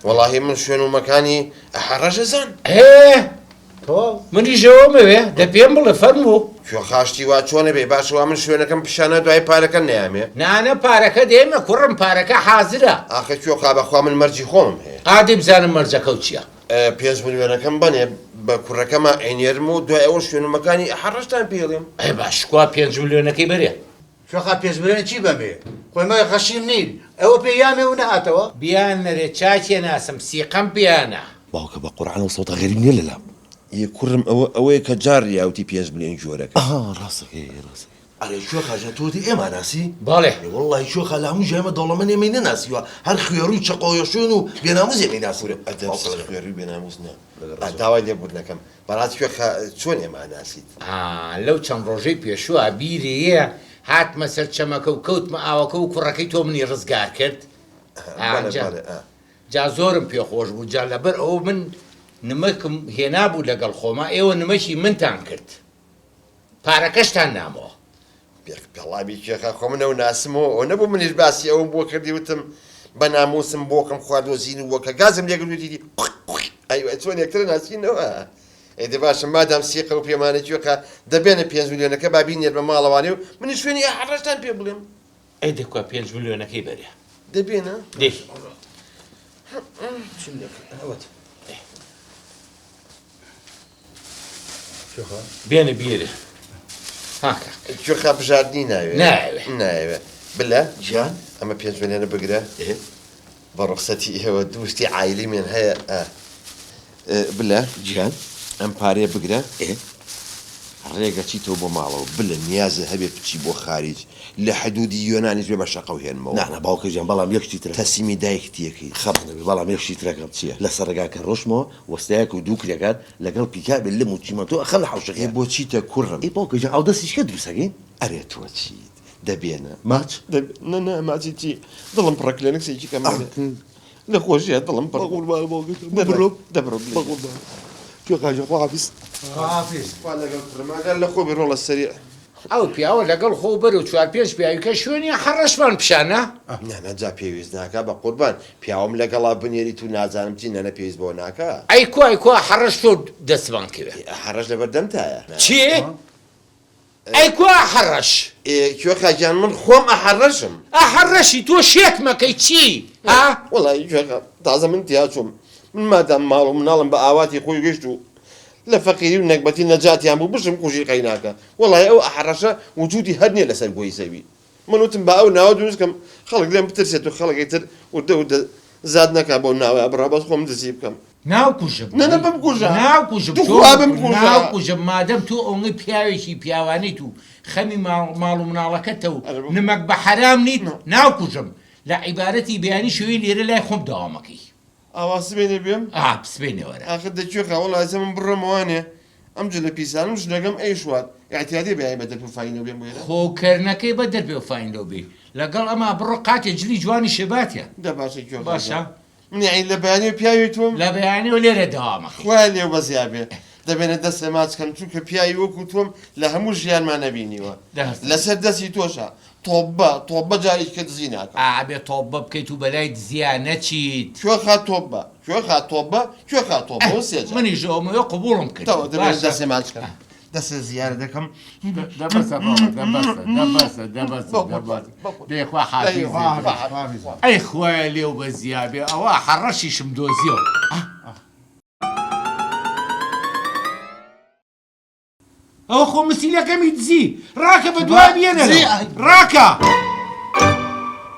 وەڵاهی من شوێن و مەکانی ئەحەڕەش ئەزان. ئێ منیش ئەوەمەوێ دە پێم بڵێ فەرموو. کوێخا شتی وا چۆنە بێ باشە وا من شوێنەکەم پیشانە دوای پارەکە نەیامێ. نانە پارەکە دێمە کوڕم پارەکە حازرە. ئاخر کوێخا بەخوا من مەرجی خۆمم هەیە. ئادەی بزانم مەرجەکەو چیە. پێنج ملیۆنەکەم بەنێ بە کوڕەکەما ئەینێرم و دوای ئەوە شوێن و مەکانی ئەحەڕەشتان پێڵێم. ئەی باش کوا پێنج ملیۆنەکەی بەرێ. کوێخا پێنج ملیۆنی چی بەمێ خۆی مە غەشیم نین ئەوە پێ یامێ و نەهاتەوە. بیان نەرێ چاکێ ناسم سیقەم پیانە. باوکە بە قورعان ئەو سەوتە غەریب نیە لەلام. ئێ کوڕم ئەوە ئەوەیە کە جاڕ یاوتی پێنج ملیۆن گۆرەکە. ئەها ڕاستەکەی ڕاستەکەی. ئەرێ کوێخا جان تۆ وتی ئێمە ناسی؟ بەڵێ. ئێ وەڵڵاهی کوێخا لە هەموو جای ئێمە دەوڵەمەند ئێمەی نەناسیوە هەر خوێڕی و چەقۆیەشۆن و بێناموس ئێمەی ناسیوە. کورە ئەدەب سەد خوێڕی و بێناموس نا. داوای لێبوردنەکەم بەڕاست کوێخا چۆن ئێمە ئەناسیت؟ ئا لەو چەند ڕۆژەی پێشووە بیرێیە هاتمە سەر چەمەکە و کەوتمە ئاوەکە و کوڕەکەی تۆ منی ڕزگار کرد؟ بەڵێ بەڵێ ئا. جا زۆرم پێ خۆش بوو جا لەبەر ئەوە من نمەکم هێنابوو لەگەڵ خۆما ئێوە نمەکی منتان کرد پارەکەشتان نامەوە. پێڵاوی کوێخا خۆ من ئەو ناسمەوە ئەوە نەبوو منیش باسی ئەوم بۆ کردی وتم بە ناموسم بۆکم خواردوە زینوو بووە کە گازم لێ گرت وتی ئەی چۆن یەکتر ناسینەوە ئەی دە باشە مادام سیقە و پێمانە کوێخا دەبێنە پێنج ملیۆنەکە با بینێرمە ماڵەوانێ و منیش شوێنی ئەحەڕەشتان پێ بڵێم. ئەی دە کوا پێنج ملیۆنەکەی بەرێ. دەبێنە؟ دەی. چیم لێ کرد ئەوەت. بێنە بیرێ. ها کاک. کوێخا بژاردنی ناوێ. ناوێ. ناوێ. بلە. گیان. ئەمە پێنج ملیۆنە بگرە. ئێ. بە ڕوخسەتی ئێوە دوو شتی عایلیمیان هەیە. ئا. بلە. گیان. ئەم پارەیە بگرە. ئێ. ڕێگە چیتەوە بۆ ماڵەوە بلە نیازت هەبێ بچی بۆ خاریج لە حدودی یۆنانیش بێ بە شەقەو هێنمەوە. نا نا باوکە گیان بەڵام یەک شتی ترەکەم. تەسلیمی دایکتی ئەکەی. خەم نەبێ بەڵام یەک شتی ترەکەم. چیە؟ لەسەر ڕێگا کە ڕۆشتمەوە وەستایەک و دوو کرێکار لەگەڵ پیکابێ لم و چیمەنتۆ ئەخەن لە حەوشەکەیا. ئێ بۆ چیتە کوڕم؟ ئێ باوکە گیان ئاودەستیش کە دروست ئەکەین؟ ئەرێ تۆ چیت؟ دەبێنە. ماچ؟ دەبێ نا نا ماچی چی؟ دڵم پڕە کلێنکسێکی کەم بدە. لە خۆشیە دڵم پڕ. بەقوربان باوکە گیان ببڕم. دەبڕۆ. بەقوربان. کوێخا گیان خواحافیز. خواحافیز. خوا لەگەڵ کوڕم ئاگات لە خۆ بێ ڕۆڵە سەریع. ئەو پیاوە لەگەڵ خۆو بەرو چوار پێنج پیاوی کە شوێنی حەڕەشمان پیشانە. نانا جا پێویست ناکا بەقوربان پیاوم لەگەڵا بنێریت و نازانم چی نانا پێویست بەوە ناکا. ئەی کوا ئەی کوا حەڕەش تۆ دەستمان کەوێ. ئێ حەڕەش لەبەر دەمتایە. چی؟ ئەی کوا ئەحەڕەش؟ ئێ کوێخا گیان من خۆم ئەحەڕەشم. ئەحەڕەشی تۆ شێت مەکەی چی ها؟ وەڵایی کوێخا تازە من تیاچووم من مادام ماڵ و مناڵم بە ئاواتی خۆی گەشت و لە فەقیری و نەگبەتی نەجاتیان بوو بشم کوژی قەیناکە وەڵایی ئەو ئەحەڕەشە وجودی هەر نیە لەسەر گۆی زەوی من وتم با ئەو ناوە دروست کەم خەڵک لێم بترسێت و خەڵک ئیتر وردە وردە زاد نەکا بەو ناوەیا بڕا بەس خۆم دزی بکەم. ناوکوژم نە نە بمکوژە ناوکوژم توخوا بمکوژە ناوکوژم مادەم تۆ ئەوەنەی پیاوێکی پیاوانەیت و خەمی ماڵ و مناڵەکەتە و نمەک بە حەرام نیت ناوکوژم لە عیبارەتی بەیانی شەوێ لێرە لای خۆم دەوامەکەی. ئاوا سبەینێ بێم؟ ئا سبەینێ وەرە. ئاخر دە کوێ خا وەڵا ئێستا من بڕۆمە وانێ ئەم جلە پیسانەم ژنەکەم ئەیشوات ئیعتیادیە بەیانی بە دەرپێ و فاینەوە بێم بۆ ئێرە. خۆ کەرنەکەی بە دەرپێ و فاینەوە بێی لەگەڵ ئەما بڕۆ قاتێ جلی جوانی شێباتە. دە باشە کوێ خا باشە. من یەعنی لە بەیانیەوە پیاوی تۆم؟ لە بەیانیەوە لێرە دەوامەکەی. خوایە لێو بەزیا بێ دەبێنە دەستێ ماچ کەم چونکە پیاوی وەکو تۆم لە هەموو ژیانما نەبینیوە لەسەر دەستی تۆشە تۆبە تۆبە جارێکی کە دزی ناکەم. ئا ئەبێ تۆبە بکەیت و بەلای دزیا نەچیت. کوێخا تۆبە کوێخا تۆبە کوێخا تۆبە و سێ جار. منیش ئەومەوێ قبوڵم کرد. تەواو دەبێنە باشە. دەستێ ماچ کەم. دەستێ زیارە دەکەم. دە بەسە ڕۆڵە دە بەسە دە بەسە دە بەسە دە بەسە دەی خوا حافیزت بێ. ئەی خوایە لێو بەزیا بێ ئەوە حەڕەشیشم دۆزیەوە. ئەوە خۆ مسیلەکەمی دزی ڕاکە بە دوای بێنەرەوە ڕاکە.